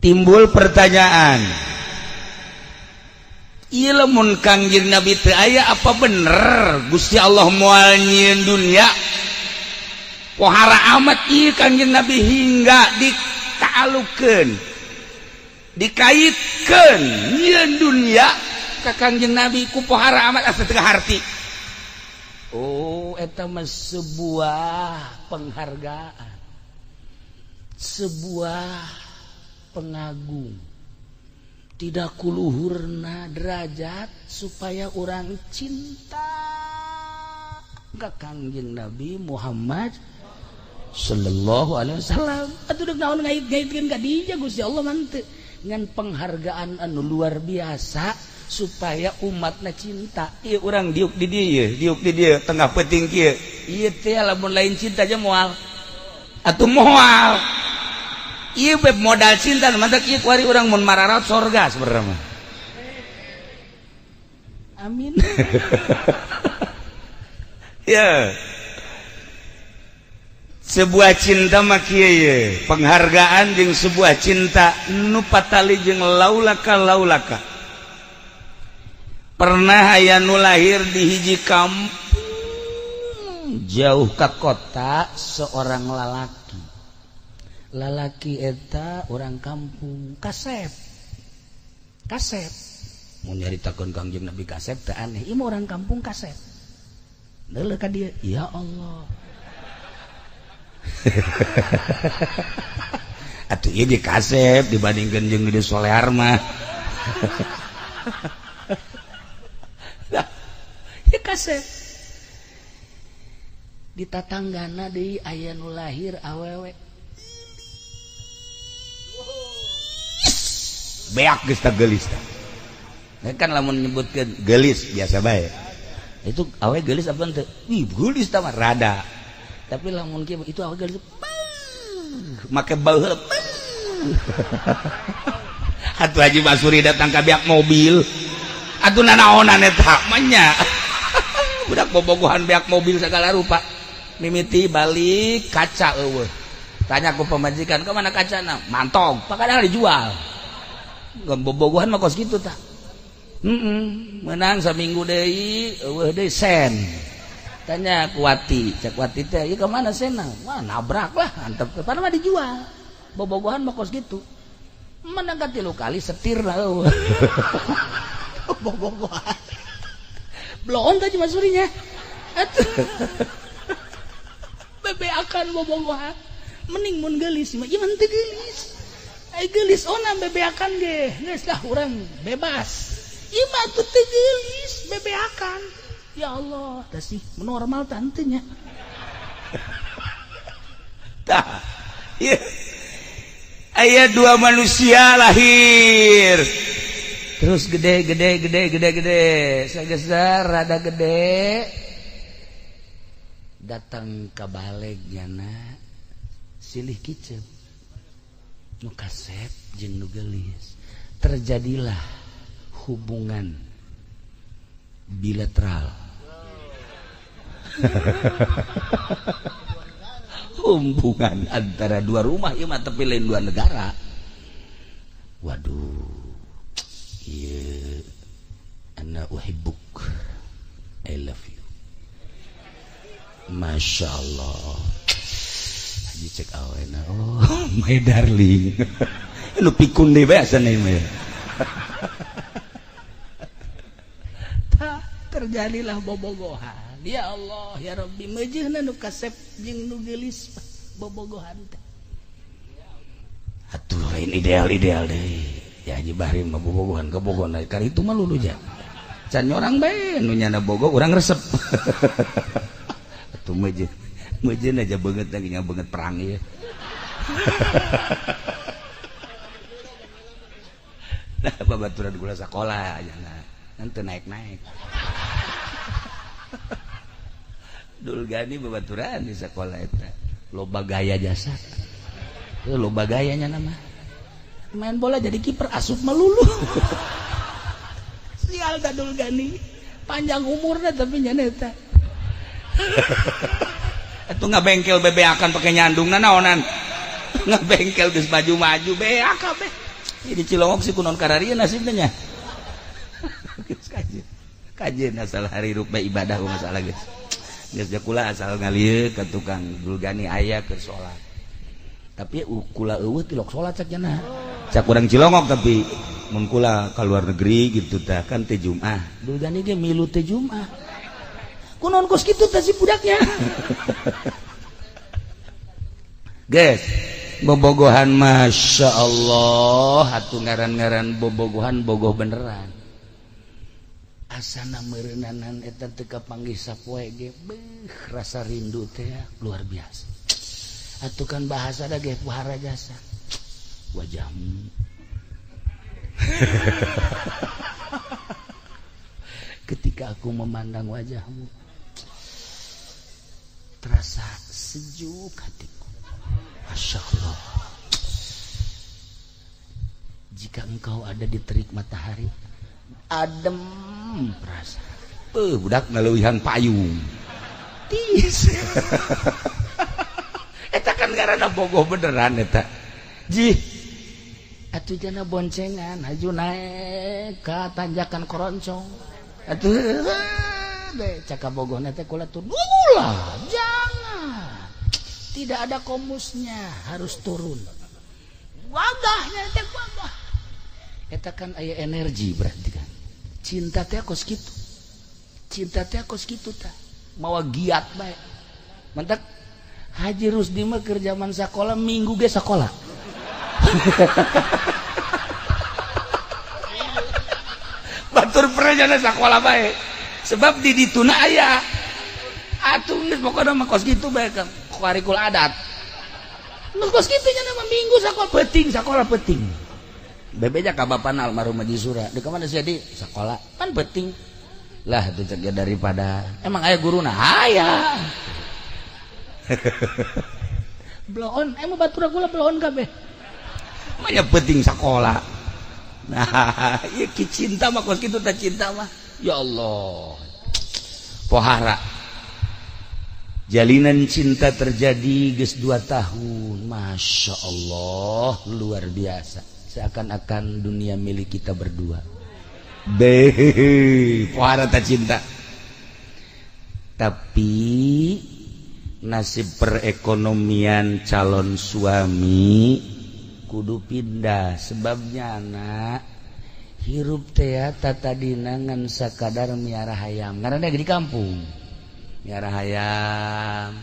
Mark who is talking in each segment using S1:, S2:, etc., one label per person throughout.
S1: Timbul pertanyaan, ieu lamun Kangjeng Nabi teu aya, apa bener Gusti Allah moal nyieun dunia? Pohara amat ieu Kangjeng Nabi hingga ditaalukeun, dikaitkeun nyieun dunia ka Kangjeng Nabi ku pohara amat, asa teu harti. Oh, eta mah sebuah penghargaan, sebuah pengagung, tidak kuluhurna derajat supaya orang cinta ke Kangjeng Nabi Muhammad sallallahu alaihi wasallam. Atuh deuk naon ngait-ngaitkeun ka dinya? Gusti Allah mah teu ngan penghargaan anu luar biasa supaya umatna cinta. Ieu urang diuk di dieu, diuk di dieu tengah peuting kieu, ieu teh lamun lain cinta aja moal atuh, moal. Ieu beb modal cinta mantak ieu kuari urang mun mararat sorga sebenarnya mah. Amin ya. Sebuah cinta mah kieu ye, penghargaan jeung sebuah cinta nu patali jeung laulaka laulaka. Pernah aya nu lahir di hiji kampung jauh ke kota, seorang lalaki. Lalaki eta orang kampung kasep, kasep. Mau nyaritakeun Kangjeng Nabi kasep teh aneh. Ieu mah orang kampung kasep. Deuleu ka dieu, ya Allah. Atuh ieu ge kasep dibandingkeun jeung gede solear mah. Ya kasep. Di tatanggana deui aya nu lahir awewe. Beak geus teh geulis tah. Kan lamun nyebutkeun geulis biasa bae. Itu awe geulis apa henteu? Ih, geulis tah mah rada. Tapi lamun kieu, itu awe geulis. Make bau heula. Atuh Haji Basuri datang ka beak mobil. Atuh nanaonan eta mah nya. Budak bobogohan beak mobil segala rupa. Mimiti balik kaca eueuh. Tanya ku pamajikan, "Ke mana kacana?" Mantog, pakadahal dijual. Bobogohan mah kos kitu tah. Menang saminggu deui eueuh deui sen. Tanya ku Wati, cek Wati teh, "Ieu ka mana sena?" Wah, nabrak lah, antep ke mah dijual. Bobogohan mah kos kitu. Menang ka 3 kali setir lah eueuh. Bobogohan. Bloon tadi masurinya. Atuh. Bebeakan bobogohan. Mending mun geulis mah, ieu mah teu geulis. Ai geulis ona bebeakan ge, geus lah urang bebas. Ieu mah atuh teu geulis, bebeakan. Ya Allah, tah sih normal tantenya. Tah. Ieu. Aya dua manusia lahir. Terus gede gede gede gede gede, sageser rada gede. Datang ke baleg nyana silih kicep. Nu kasep jeung nu geulis, terjadilah hubungan bilateral, hubungan antara dua rumah ieu mah, tapi lain dua negara. Waduh, ieu ana uhibbuk, I love you, Masya Allah. Haji cek awena, oh my darling. Nu pikun deui bae asana ieu mah. Tah, terjadilah bobogohan. Ya Allah ya Rabbi, meujeuhna nu kasep jeung nu geulis bobogohan teh. Atuh lain ideal-ideal deui. Ya Haji Bahri mah bobogohan kebogohan kali itu mah lulu ja. Can nyorang bae nu nyana bogo urang resep. Atuh meujeuh. Meujeuh aja banget lagi nya banget perang ieu. Nah, babaturan gula sekolah aja nah. Nanti naik-naik. Dulgani babaturan di sekolah eta. Loba gaya jasa. Loba gayanya nama. Main bola jadi kiper asup melulu. Sial ta Dulgani. Panjang umurna tapi nya eta. Itu ngabengkel bebeakan pakai nyandung naonan. Ngabengkel geus maju-maju beak kabeh. Di Cilongok sih kunon kararia nasibnya nya. Kajeun asal hari rupa ibadah masalah geus. Geus kula asal ngalieu ka tukang Dulgani aya keur salat. Tapi kula eueuh tilok salat cak cenah. Cak urang Cilongok tapi mun kula ka luar negeri gitu tah kan teh Jumat. Dulgani ge milu teh Jumat. Kunon kos kitu tah si budaknya. Geus bobogohan Masya Allah atuh ngaran-ngaran bobogohan bogoh beneran asana meureunnanan eta teu kapanggih sapoe ge beuh rasa rindu teh luar biasa atuh kan bahasa da ge pohara jasa wajahmu ketika aku memandang wajahmu terasa sejuk hatiku. Masya Allah. Jika engkau ada di terik matahari, adem perasa. Budak ngaleuwihan payung. Tis. Eta kan karena bogoh beneran eta. Jih. Atuh jana boncengan, haju naik ka tanjakan koroncong. Atuh deh caka bogohna teh kula tuh ulah, jangan. Tidak ada komusnya, harus turun. Wagahnya teh wagah. Eta kan aya energi berarti kan. Cinta teh kos kitu. Cinta teh kos kitu tah. Mawa giat bae. Mantak Haji Rusdi mah keur zaman sakola minggu ge sakola. Batur pernah sakola bae. Sebab di dituna aya. Atuh geus pokona mah kos kitu bae kan. Karikul adat. Nu kos kitu nya nama minggu sakola peuting, sakola peuting. Bebeja ka bapana almarhum Haji Sura. Di mana sih di sekolah? Kan peuting. Lah teu cek daripada emang aya guruna? Aya. Bloon, emang batur kula bloon kabeh. Manya peuting sakola. Nah, ieu ki cinta mah kos kitu tah cinta mah. Ya Allah. Pohara. Jalinan cinta terjadi geus 2 tahun. Masya Allah, luar biasa. Seakan-akan dunia milik kita berdua. Beh, pohara tak cinta. Tapi nasib perekonomian calon suami kudu pindah. Sebabnya anak hirup teh tatadina ngan sakadar miara hayam. Karena dia di kampung. Miara hayam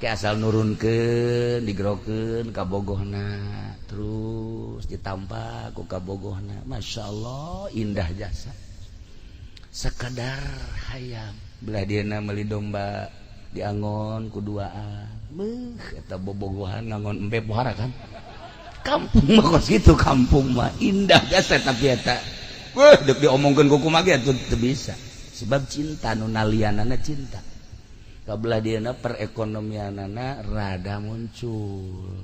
S1: ke asal nurunkeun digerokeun ka bogohna terus ditampa ku ka bogohna. Masya Allah indah jasa sakadar hayam belah dieuna meuli domba diangon ku duaan beuh eta bobogohan ngangon empe pohara kan kampung mah kos kitu kampung mah indah jasa tapi eta weuh deuk diomongkeun ku kumaha ge atuh teu bisa sebab cinta nu nalianana cinta kabelah dieuna perekonomianana rada muncul.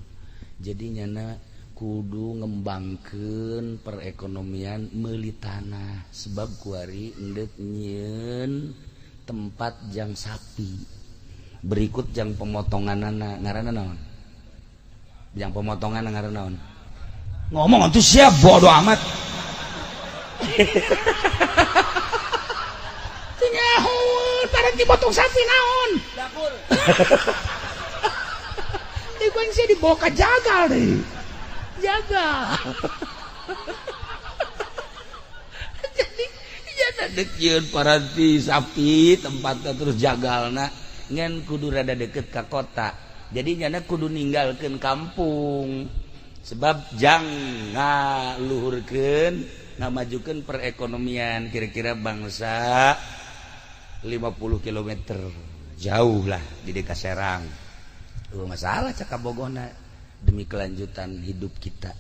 S1: Jadi nyana kudu ngembangkeun perekonomian meuli tanah sebab kuari endek nyieun tempat jang sapi. Berikut jang pemotonganana ngaranna naon? Jang pemotongan ngaranna naon? Ngomong atuh siap bodo amat. Nyaho dipotong sapi naon dapur. Iku sih dibawa ke jagal deh. Jagal. Jadi ya dek yeun paranti sapi tempatnya terus jagalna ngan kudu rada deket ka kota. Jadi nyana kudu ninggalkeun kampung. Sebab jang ngaluhurkeun ngamajukeun perekonomian kira-kira bangsa 50 km jauh lah di Deka Serang. Masalah cakap bogona demi kelanjutan hidup kita.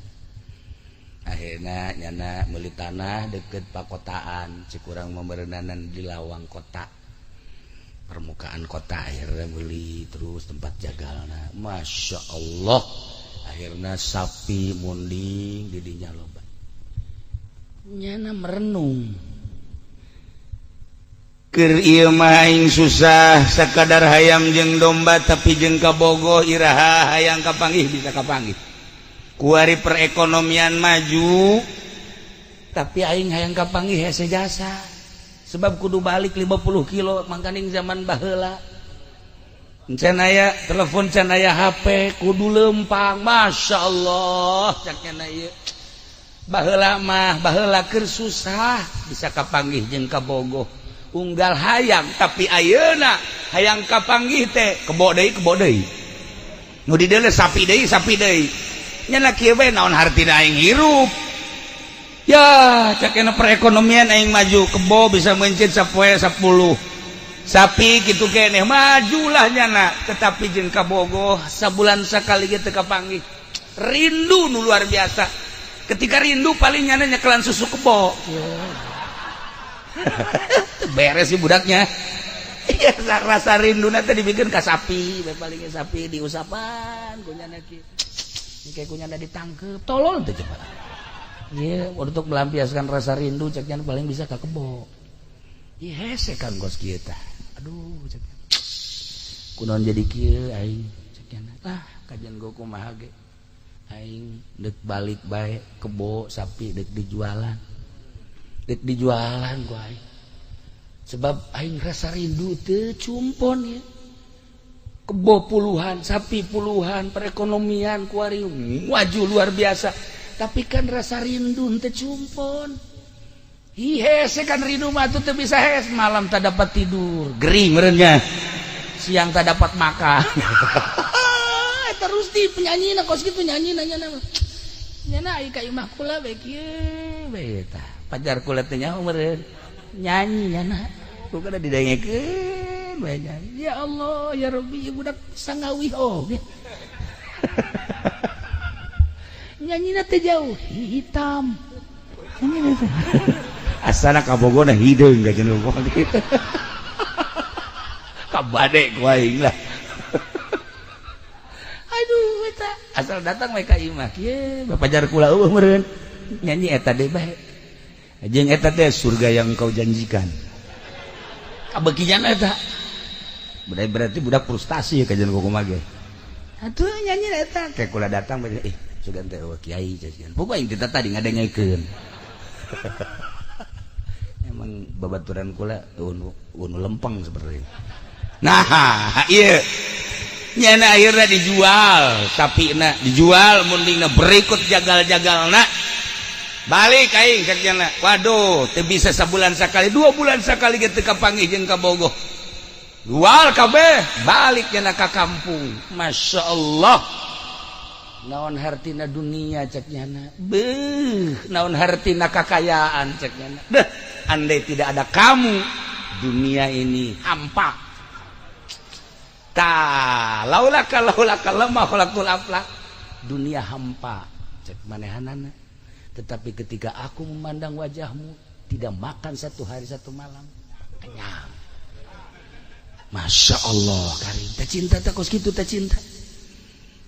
S1: Akhirnya nyana meuli tanah deket pakotaan, cikurang memerenanan di lawang kota. Permukaan kota akhirnya beli terus tempat jagalna. Masya Allah. Akhirnya sapi munding didinya loba. Nyana merenung. Keur ieu mah aing susah sakadar hayam jeung domba tapi jeung kabogoh iraha hayang kapanggih bisa kapanggih. Kuari perekonomian maju, tapi aing hayang kapanggih hese jasa, sebab kudu balik 50 kilo. Mangkaning zaman baheula can aya telepon, can aya HP, kudu lempang. Masya Allah, caknya ieu baheula mah, baheula keur susah bisa kapanggih jeung kabogoh unggal hayang, tapi ayeuna hayang kapanggih teh kebo deui, kebo deui nu dideuleu, sapi deui, sapi deui. Nya kieu bae, naon hartina aing hirup ya? Cakena perekonomian aing maju, kebo bisa mencit sapoe 10 sapi gitu keneh, majulah nyana, tetapi jeung kabogoh sabulan sakali gitu kapanggih, rindu nu luar biasa. Ketika rindu paling nyana nyekelan susu kebo, beres sih budaknya. Iya, rasa rindu nanti dibikin ke sapi, palingnya sapi diusapan ku nyana kieu, kayak ku nyana ditangkep, tolol teh coba. Iya, untuk melampiaskan rasa rindu ceknya paling bisa ke kebo. Iya, hese kan kos kita. Aduh, ceknya kunaon jadi kieu aing ceknya. Ah, kajian gua kumaha ge aing dek balik bae, kebo sapi dek dijualan, dek dijualan gua aing, sebab aing rasa rindu teu cumpon ya. Kebo puluhan, sapi puluhan, perekonomian kuari maju luar biasa, tapi kan rasa rindu teu cumpon. Hi, hese kan rindu mah tuh teu bisa hes. Malam tak dapat tidur, gering merenya, siang tak dapat makan. Terus di penyanyi na kos gitu, penyanyi nanya nama nyana ai ka imah kula bae kieu bae. Tah, pajar kula teh nyaho meureun nyanyi nyana ku kada didengekeun bae nyanyi. Ya Allah ya Rabbi, ieu budak sangawih oge nyanyina teh jauh hitam nyanyi teh asana kabogona hideung ka jeung kabade ku aing lah. Aduh, eta asal datang we ka imah kieu, bapajar kula eueuh meureun nyanyi eta deui bae, jeung eta teh surga yang kau janjikan kabekian eta. Berarti budak frustasi ya kajian kumaha ge atuh nyanyi eta kayak kula datang bae, ih sugan teh eueuh kiai cacian pokoknya kita tadi ngadengekeun. Emang babaturan kula unu lempeng seperti ini. Nah, iya nyana akhirnya dijual sapi na, dijual mundingna, berikut jagal-jagal na, balik aing cek nyana. Waduh, teu bisa sabulan sakali, 2 bulan sakali gitu kapanggih jeung kabogoh, jual kabeh, balik nyana ka kampung. Masya Allah, naon hartina dunia cek nyana, beuh, naon hartina kakayaan cek nyana. Deh, andai tidak ada kamu, dunia ini hampa. Ta laulaka laulaka lama khalaqtul aflak, dunia hampa cek manehanana, tetapi ketika aku memandang wajahmu, tidak makan satu hari satu malam kenyang. Masya Allah, karing tak cinta tak kos gitu, tak cinta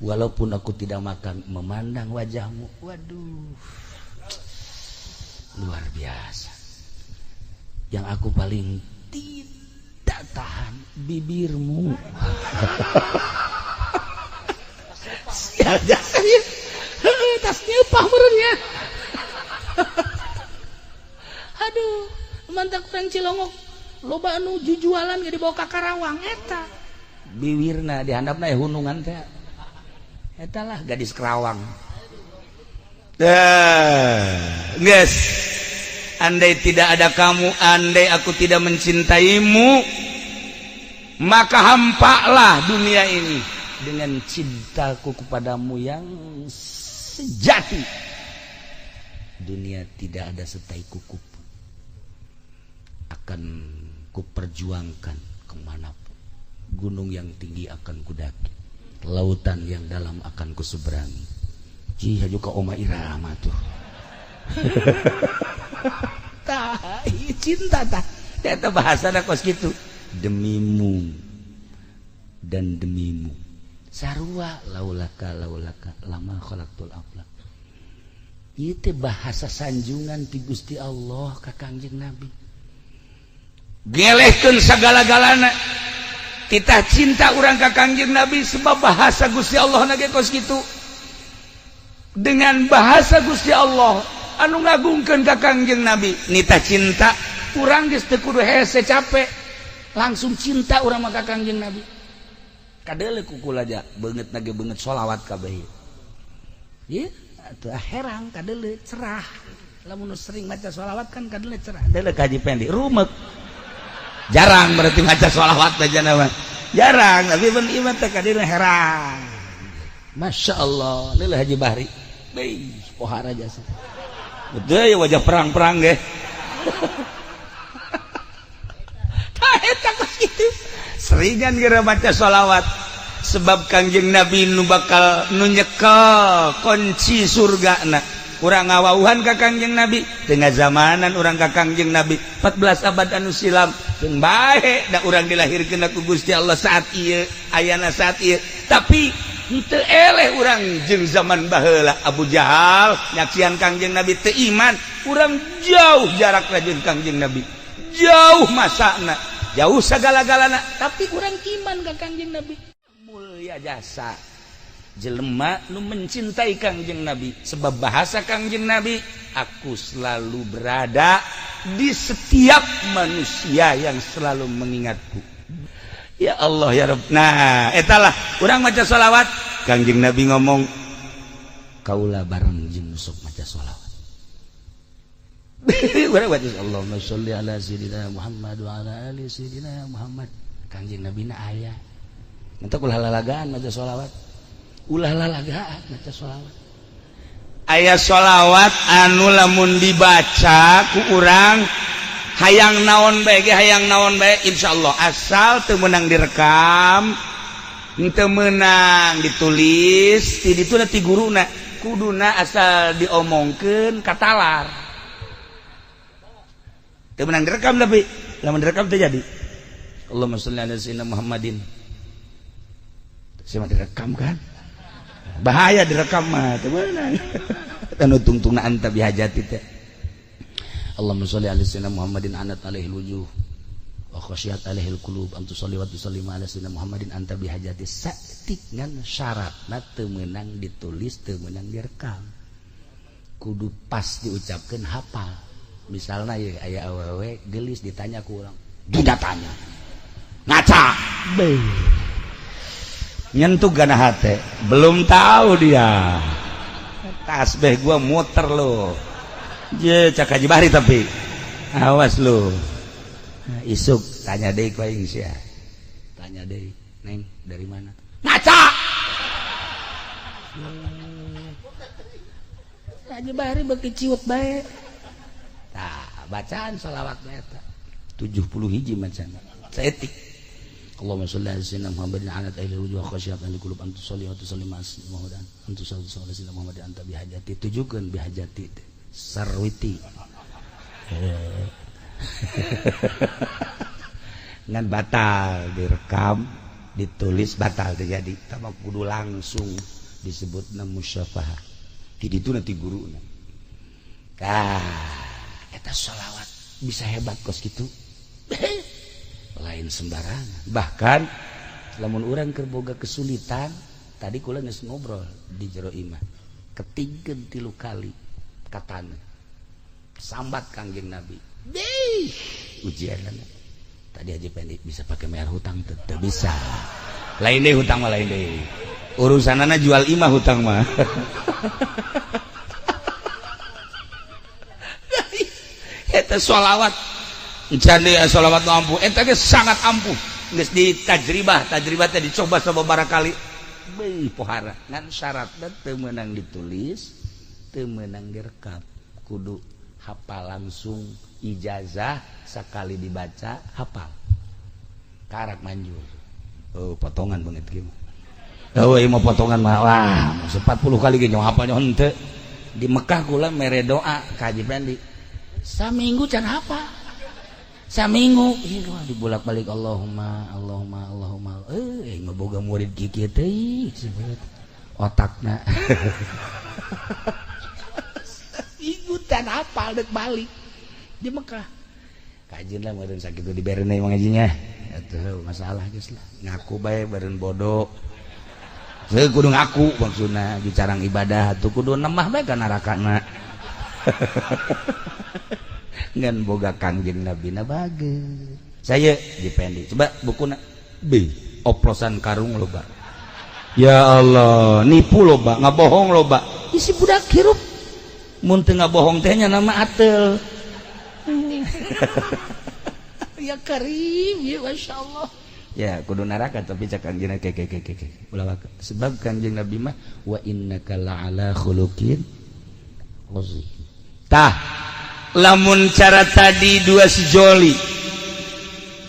S1: walaupun aku tidak makan, memandang wajahmu, waduh, luar biasa. Yang aku paling tidak tahan bibirmu. Sial jasa ya, tas nyepah merenya. Aduh, mantap, kurang cilongok loba anu jujualan gak dibawa ke Karawang eta bibirna dihandapna ya hunungan teh eta lah gadis Kerawang. Dah, guys, andai tidak ada kamu, andai aku tidak mencintaimu, maka hampalah dunia ini. Dengan cintaku kepadamu yang sejati, dunia tidak ada setai kuku pun akan kuperjuangkan kemanapun. Gunung yang tinggi akan kudaki, lautan yang dalam akan kuseberangi. Cih, juga Oma Irama tuh. Tah, cinta tah. Eta bahasana kos kitu. Demimu dan demimu. Sarua laulaka laulaka lama khalaqtul aflak. Ieu teh bahasa sanjungan ti Gusti Allah ka Kangjeng Nabi. Gelehkeun sagala-galana. Titah cinta urang ka Kangjeng Nabi sebab bahasa Gusti Allah na ge kos kitu. Dengan bahasa Gusti Allah anu ngagungkeun ka Kangjeng Nabi, nita cinta urang geus teu kudu hese capek, langsung cinta urang mah ka Kangjeng Nabi. Kadeuleu ku kula aja beungeut nage beungeut sholawat kabeh. Ieu atuh herang kadeuleu cerah. Lamun sering maca sholawat kan kadeuleu cerah. Deuleu ka Haji Pendi rumek. Jarang berarti maca sholawat aja nama. Jarang, tapi ben ieu mah teh kadeuleu herang. Masya Allah, leulah Haji Bahri. Beuh, pohara jasa. Betul ya wajah perang-perang ge. Tah eta kos kitu. Seringan geura maca sholawat. Sebab Kangjeng Nabi nu bakal nu nyekel kunci surgana. Urang ngawauhan ka Kangjeng Nabi, tengah zamanan urang ka Kangjeng Nabi 14 abad anu silam. Keun bae da urang dilahirkeun ku Gusti Allah saat ieu, ayana saat ieu. Tapi henteu eleh urang jeung zaman baheula Abu Jahal nyaksian Kangjeng Nabi teu iman, urang jauh jarak jeung Kangjeng Nabi. Jauh masana, jauh sagala-galana, tapi urang iman ka Kangjeng Nabi. Mulia jasa jelema nu mencintai Kangjeng Nabi, sebab bahasa Kangjeng Nabi, aku selalu berada di setiap manusia yang selalu mengingatku. Ya Allah ya Rabb. Nah, etalah urang maca sholawat. Kangjeng Nabi ngomong, kaula bareng jeung sok maca sholawat. Urang baca Allahumma sholli ala sayyidina Muhammad wa ala ali sayyidina Muhammad. Kangjeng Nabi na aya. Entuk ulah lalagaan maca sholawat. Ulah lalagaan maca sholawat. Aya sholawat anu lamun dibaca ku urang hayang naon bae ge, hayang naon bae insyaallah, asal teu meunang direkam, teu meunang ditulis, ti ditu ti guruna, kuduna asal diomongkeun katalar. Teu meunang direkam, tapi lamun direkam teu jadi. Allahumma sholli ala sayyidina Muhammadin. Saya mah direkam kan? Bahaya direkam mah, teu meunang. Anu tungtungna anta bihajati teh. Allahumma sholli ala sayyidina Muhammadin anat alaihi wujuh wa khasyat alaihi qulub an tusalli wa tusallim ala sayyidina Muhammadin anta bihajati. Saeutik ngan syaratna teu meunang ditulis, teu meunang direkam, kudu pas diucapkeun hafal. Misalna ye aya awewe gelis ditanya ku urang, duda tanya ngaca beuh nyentuh gana hate, belum tahu dia tasbih gua muter lo. Je cak Haji Bahri, tapi awas lu. Nah, isuk tanya deui ku aing sia. Tanya deui, "Neng, dari mana?" Ngaca. Haji Bahri beuki ciut bae. Tah, bacaan sholawat eta 70 hiji macana. Saeutik. Allahumma sholli ala sayyidina Muhammadin ala ahli wujuh khasyat ahli qulub an tusalli wa tusallim ala sayyidina Muhammadin an tusalli ala sayyidina Muhammadin anta bihajati. Tujukeun bihajati teh. Sarwiti. Ngan batal direkam, ditulis batal terjadi. Tama kudu langsung disebutna musyafahah. Ti ditu nanti guruna. Tah, eta sholawat bisa hebat kos kitu. Lain sembarangan. Bahkan lamun urang keur boga kesulitan, tadi kula geus ngobrol di jero imah. Ketingkeun 3 kali katana. Sambat Kangjeng Nabi. Dih, ujianana. Tadi Haji Pendi bisa pakai bayar hutang teu? Teu bisa. Lain deui hutang mah, lain deui. Urusanana jual imah hutang mah. Eta sholawat. Encan deui sholawat nu ampuh. Eta ge sangat ampuh. Geus ditajribah, tajribah teh dicoba sababaraha kali. Beuh pohara. Ngan syaratna teu meunang ditulis, teu meunang direkam, kudu hafal langsung ijazah, sekali dibaca hafal karak manjur. Oh, potongan banget kieu. Oh, ieu mah potongan mah wah 40 kali ge nyaho hafal nyaho henteu. Di Mekah kula mere doa ka Haji Pendi, saminggu can hafal, saminggu ieu dibolak-balik Allahumma Allahumma Allahumma. Eh mah boga murid kieu teh otakna. Ikutan hafal dek balik di Mekah. Kajian lah meureun sakitu diberena ngajinya. Atuh masalah geus lah. Ngaku bae beureun bodoh. Saya kudu ngaku maksudna bicarang ibadah tuh kudu nemah bae ka narakana. Ngan boga Kangjeng Nabi na bager. Saya dipendi. Coba bukuna B oplosan karung loba. Ya Allah, nipu loba, ngabohong loba. Isi budak hirup. Mun teu ngabohong teh nya nama atel. Ya Karim, ya Masya Allah. Ya kudu neraka tapi cak Kangjeng ke ke ke ke. Ulah sebab Kangjeng Nabi mah wa innaka la'ala khuluqin azim. Tah, lamun cara tadi dua sejoli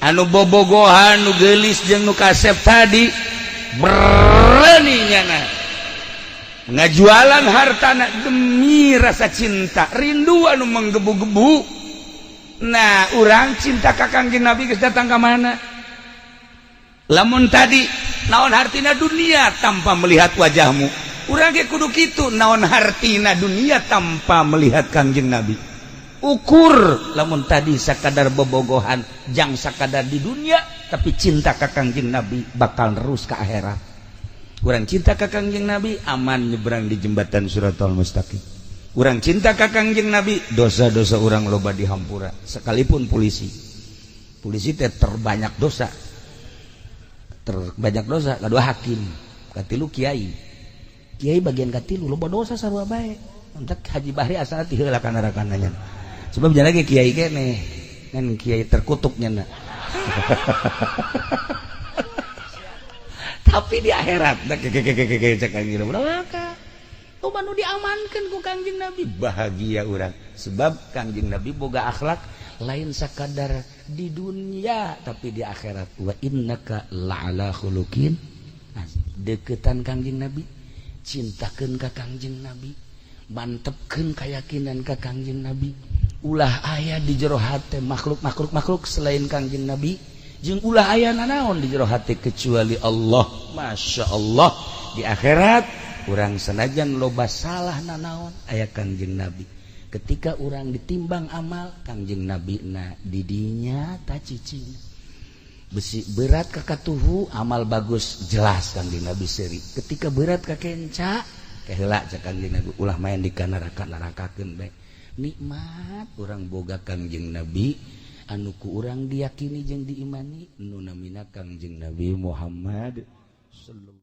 S1: anu bobogohan nu geulis jeung nu kasep tadi berani nyana ngajualan hartana demi rasa cinta rindu anu menggebu-gebu. Nah urang cinta ka Kangjeng Nabi geus datang ka mana? Lamun tadi naon hartina dunia tanpa melihat wajahmu, urang ge kudu kitu naon hartina dunia tanpa melihat Kangjeng Nabi. Ukur lamun tadi sakadar bobogohan jang sakadar di dunia tapi cinta ka Kangjeng Nabi bakal terus ke akhirat. Urang cinta ka Kangjeng Nabi aman nyebrang di jembatan Siratal Mustaqim. Urang cinta ka Kangjeng Nabi dosa-dosa urang loba dihampura sekalipun polisi. Polisi teh terbanyak dosa. Terbanyak dosa kedua hakim, katilu kiai. Kiai bagian katilu loba dosa sarua bae. Entak Haji Bahri asal ti heula kana rakananya. Sebab jalan lagi kiai kene kan kiai terkutuknya na. Tapi di akhirat cek Kangjeng Nabi diamankan ku Kangjeng Nabi bahagia urang sebab Kangjeng Nabi boga akhlak lain sakadar di dunia tapi di akhirat wa innaka la'ala khuluqin deketan Kangjeng Nabi, cintakeun ka Kangjeng Nabi, mantepkeun keyakinan ka Kangjeng Nabi, ulah aya di jero hate makhluk makhluk makhluk selain Kangjeng Nabi jeung ulah aya nanaon di jero hate kecuali Allah. Masya Allah di akhirat urang senajan loba salah nanaon aya Kangjeng Nabi. Ketika urang ditimbang amal Kangjeng Nabi na didinya tacicing besi berat ka katuhu amal bagus jelas Kangjeng Nabi seri. Ketika berat ka kenca keheula cek Kangjeng Nabi ulah main di kana neraka-nerakakeun bae. Nikmat urang boga Kangjeng Nabi anu ku urang diyakini jeung diimani nu namina Kangjeng Nabi Muhammad sallallahu.